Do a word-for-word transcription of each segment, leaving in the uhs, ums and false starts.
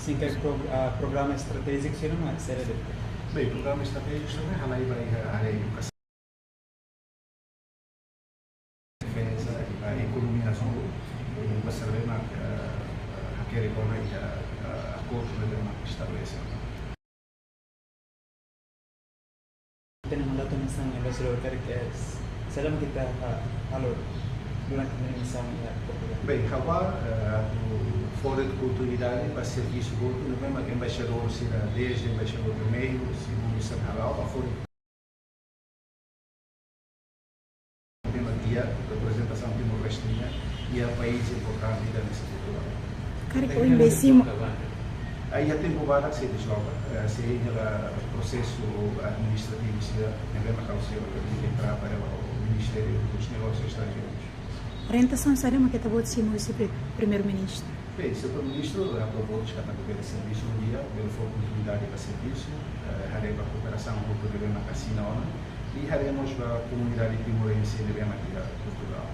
Sin, ke pro-, ah, programa estratéjiku sira-ne'e mak saida de'it? Bem, programa estratéjiku sira-ne'e halai ba iha área edukasaun, defeza, ah, ekonomia sira, i ba sira ne'ebé mak, ah, ah, hakerek ona iha, ah, akordu ne'ebé mak estabelese. Ita-nia mandatu misaun embaixadór karik, eh, saida mak ita, ah, halo durante ita-nia misaun iha Portugál? Bem, ha'u bá, eh, atu fó oportunidade ba servisu boot ne'ebé mak embaixadór sira, dezde embaixadór primeiru, segundu, terseira, hala'o ba fora. Ne'ebé mak iha reprezentasaun Timor-Leste nian iha país importante ida hanesan Portugál. Karik ohin be simu? Ah, iha tempu badak sei desloka, eh, sei iha prosesu administrativu sira ne'ebé mak ha'u sei tenke entra para o Ministério dos Negócios Estrangeiros. Orientasaun saida mak ita-boot simu husi pri-, Primeiru-Ministru? Bem, señór Primeiru-Ministru aprovou katak bele servisu ohin, bele fó oportunidade ba servisu, eh, haree ba kooperasaun hotu ne'ebé mak asina ona, i haree mós ba komunidade timorense ne'ebé mak iha Portugál.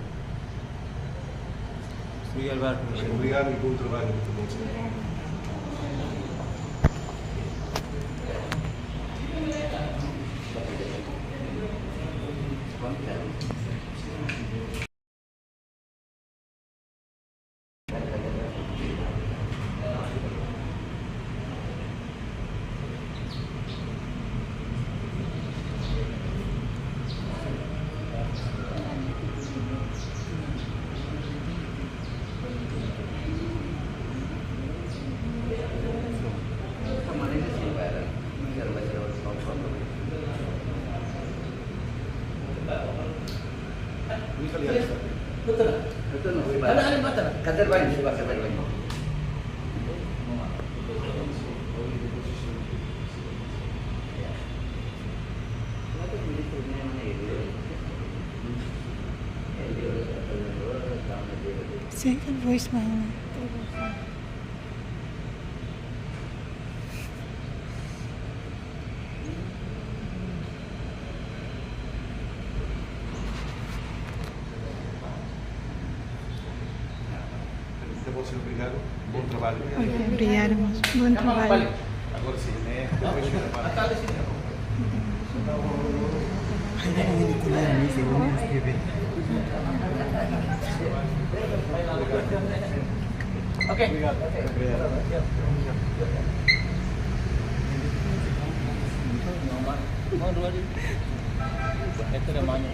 Obrigadu barak. Obrigadu i bom trabalho. Betul. Betul. Ada, ada, betul. Kader banyak, coba kader banyak. Send a voice, Mahina. Obrigadu, bom trabalho. Ok, obrigada, moço. Bom trabalho. Agora sim, né? Depois fica para. Ok. Obrigado. Obrigado. Mano, mano, mano.